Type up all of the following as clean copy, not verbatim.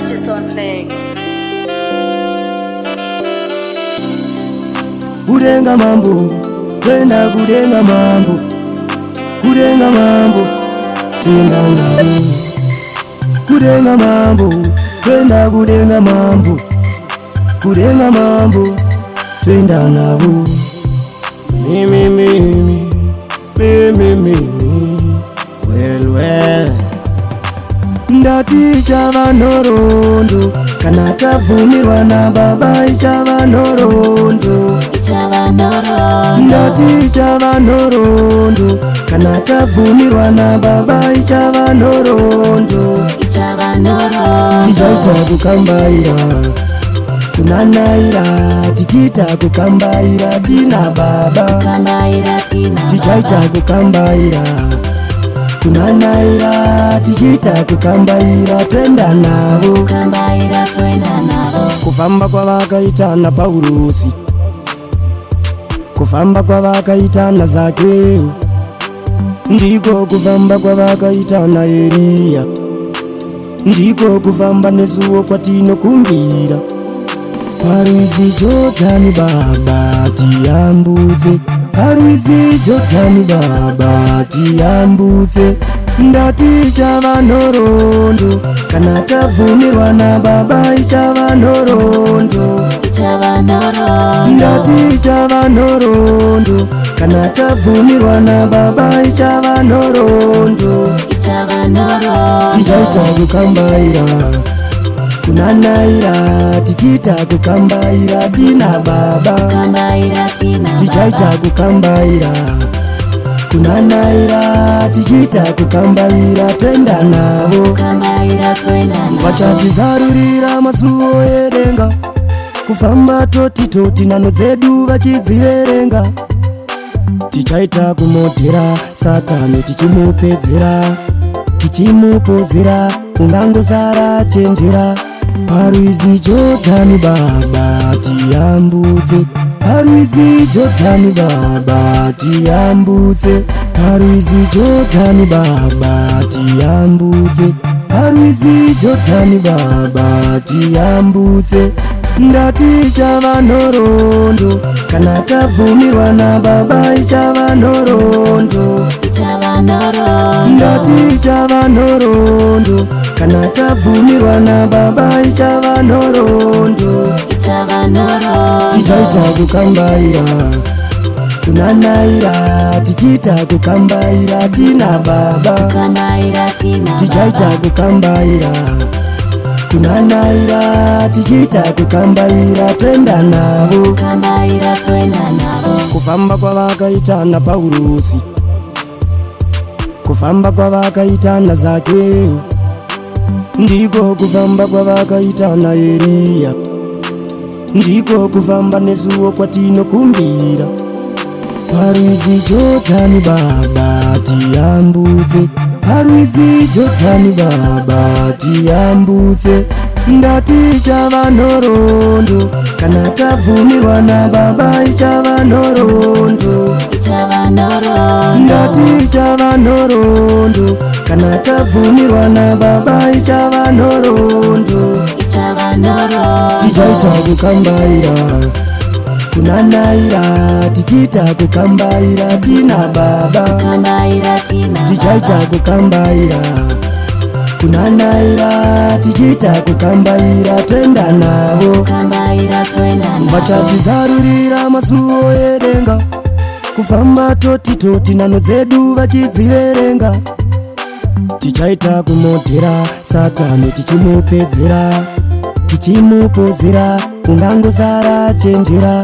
Purchase on Flex. Kudenga mambo, twenda kudenga mambo, kudenga mambo, twenda navo. Kudenga mambo, twenda kudenga mambo, kudenga mambo, twenda navo. Mimi mimi, mimi mimi, well well. Ndati ichava nhoroondo kana tabvumirwa nababa, ichava nhoroondo. Ichava nhoroondo. Ndati ichava nhoroondo kana tabvumirwa nababa, ichava nhoroondo. Ichava nhoroondo. Tichaita kukambaira kunanaira, tichiita kukambaira tina baba. Kambaira tina Tichaita baba. kukambaira kunanaira, tichiita kukambaira, twenda navo. Kambaira twenda navo. Kufamba kwavakaita naPaurusi, kufamba kwavakaita naZakeo, ndiko kufamba kwavakaita naEriya, ndiko kufamba nesuwo kwatinokumbira. Parwizi Jodhani baba tiyambutse, parwizi Jodhani baba tiyambutse. Ndati ichava nhoroondo kana tabvumirwa nababa, ichava nhoroondo. Ichava nhoroondo. Ndati ichava nhoroondo kana tabvumirwa nababa, ichava nhoroondo. Ichava nhoroondo. Tichaita kukambaira kunanaira, tichiita kukambaira tina baba. Kambaira tina Tichaita baba. kukambaira kunanaira, tichiita kukambaira, twenda navo. Kambaira twenda navo. Vachatizarurira masuo edenga, kufamba toti toti, nano dzedu vachidziverenga. Tichaita kumodhera Satani, tichimupedzera, tichimupozera, ungangosara chenjera. Parwizi Jodhani baba tiyambutse, parwizi Jodhani baba tiyambutse, parwizi Jodhani baba tiyambutse, parwizi Jodhani baba tiyambutse. Ndati ichava nhoroondo kana tabvumirwa nababa, ichava nhoroondo. Ichava nhoroondo. Ndati ichava nhoroondo kana tabvumirwa nababa, ichava nhoroondo. Ichava nhoroondo. Tichaita kukambaira kunanaira, tichiita kukambaira tina baba. Kambaira tina Tichaita baba. kukambaira kunanaira, tichiita kukambaira, twenda navo. Kambaira twenda navo. Kufamba kwavakaita naPaurusi, kufamba kwavakaita naZakeo, ndiko kufamba kwavakaita naEriya, ndiko kufamba nesuwo kwatinokumbira. Parwizi Jodhani baba tiyambutse, parwizi Jodhani baba tiyambutse. Ndati ichava nhoroondo kana tabvumirwa nababa, ichava nhoroondo. Ichava nhoroondo. Ndati ichava nhoroondo kana tabvumirwa nababa, ichava nhoroondo. Ichava nhoroondo. Tichaita kukambaira kunanaira, tichiita kukambaira tina baba. Kambaira tina Tichaita baba. kukambaira kunanaira, tichiita kukambaira, twenda navo. Kambaira twenda navo. Vachatizarurira masuo edenga, kufamba toti toti, nano dzedu vachidziverenga. Tichaita kumodhera Satani, tichimupedzera, tichimupozera, ungangosara chenjera.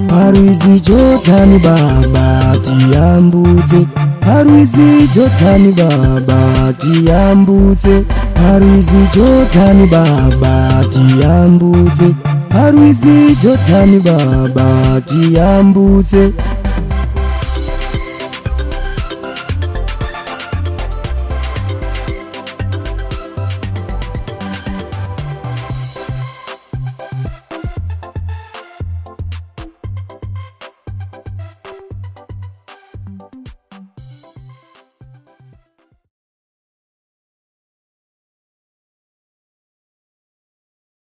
Parwizi Jodhani baba tiyambutse, parwizi Jodhani baba tiyambutse, parwizi Jodhani baba tiyambutse, parwizi Jodhani baba tiyambutse.